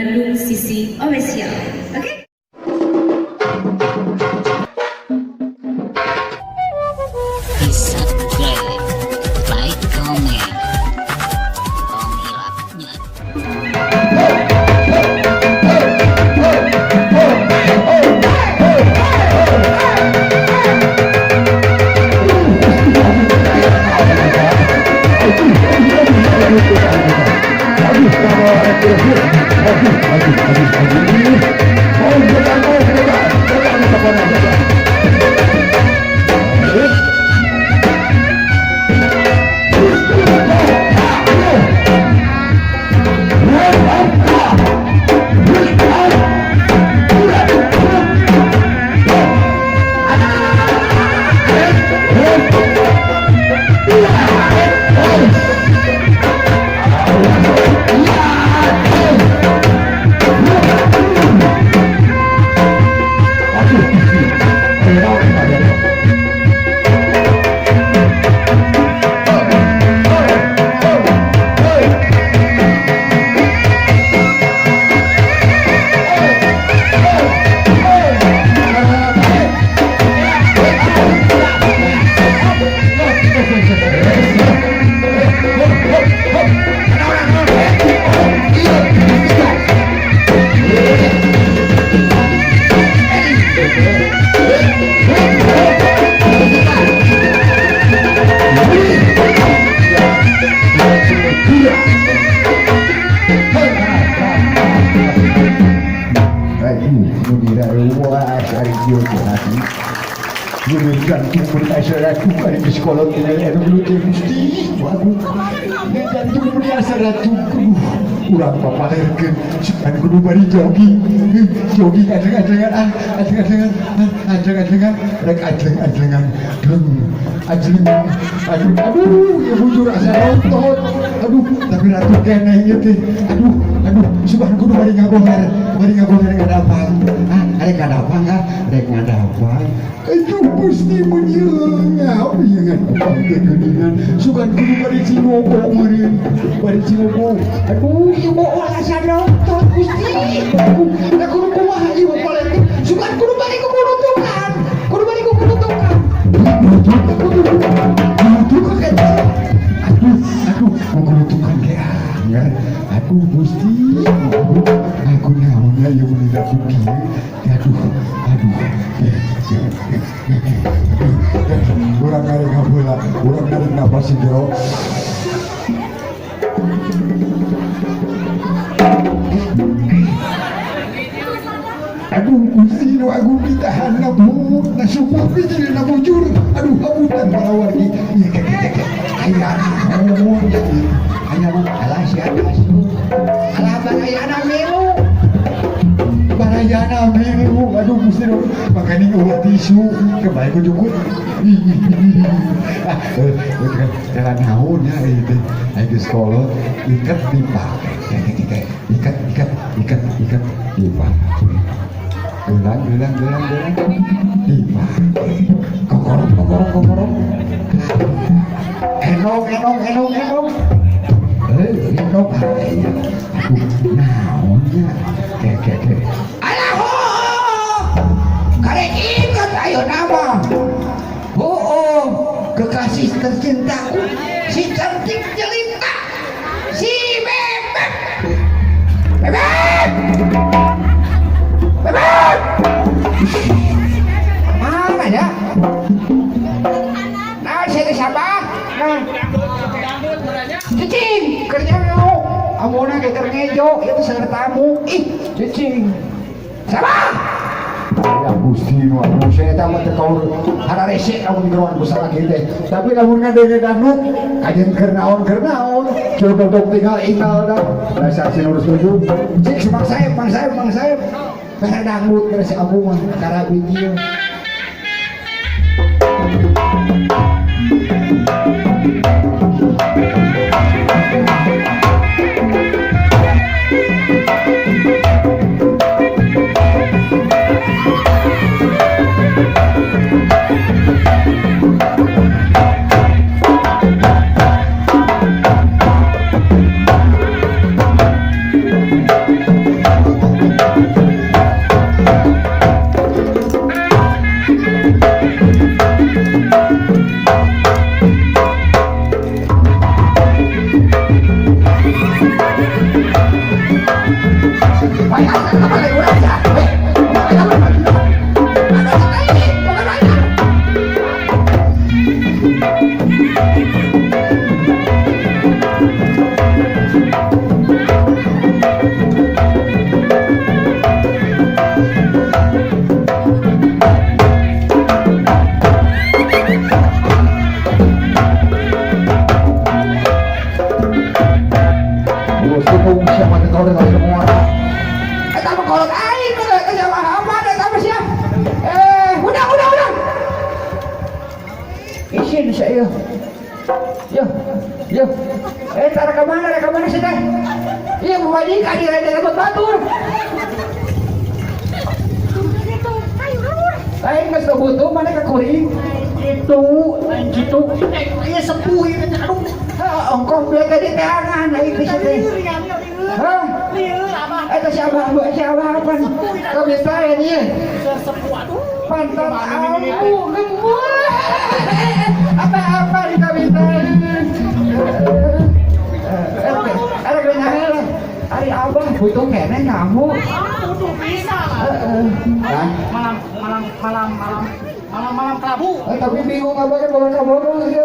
Bandung Sisi Official. Oke? Di subscribe, like, comment, tong hilapnya. Urang papalerkeun sugan kudu bari jogging jogging ajeng-ajengan ah ajeng-ajengan ah ajeng-ajengan rek ajeng-ajengan gleng ajeng aduh aduh ya bujur asa rontot aduh tapi ratu keneh ieu teh aduh aduh sugan kudu bari ngagoler ngadapang ah arek ngadapang ah rek ngadapang aduh Gusti mun ieu ieu ngadapang teh geuningan sugan kudu bari cingogo meureun bari cingogo aduh ieu mah asa rontot Gusti aduh da kudu kumaha ieu mah paling sugan kudu bari kukurutukan kudu bari kukurutukan kurutukan aduh aduh kukurutukan ge anyer aduh Gusti aku naon ieu mun ratu kieu aduh aduh urang narik ngabeula urang narik napas jero. Aduh Gusti nu agung ditahan na bu na sumur bijil na bujur aduh habutan parawargi ieu ke ke ke aya naon aya naon alah sia asup alah barayana milu barayana milu aduh Gusti nu makanya eueuh tisu kebae ku jukut ah jalan naon ya ieu teh aya geus kolot iket dipake iket iket iket iket dipake gelang gelang gelang gelang dipake kokorok kokorok kokorok enong enong enong enong enong aduh naonnya ke ke ke Alah ho karek inget ayo nama oh kekasih tercintaku si cantik jelita si bebek bebek bebek mana ya nah saya siapa nah cicing kerja mau amona keker ngejo itu seueur tamu ih cicing siapa ya Gusti nu agung saya mah teu kaur hararese lamun geroan ku salaki teh tapi lamun ngadenge dangdut kajeun keur naon cukup tinggal ingal dah dasar si nur setuju cik mang saep mang saep mang saep bere dangdut keur si abu mah karabijil. Ayo. Yo. Yo. Eh, tara ka mana, rek ka mana sih teh? Iya, pamajikan di rada rambut batur. Lain geus teu butuh mana ka kuring. Itu, lain gitu. Iya sepuh ieu teh aduh. Hah, ongkoh beli ka di teangan aing teh sia teh. Hah? Eta si abah, si abah apa? Kau bisa ya ieu? Sepuh aduh. Pantat ampuh gemuh. Apa-apa di kabita. Ada kena Ari abah butuh kene kamu. Butuh bisa. Heeh. Hah? Malam malam malam malam malam malam kelabu. Eh, tapi bingung abah kan bawa kamu ya.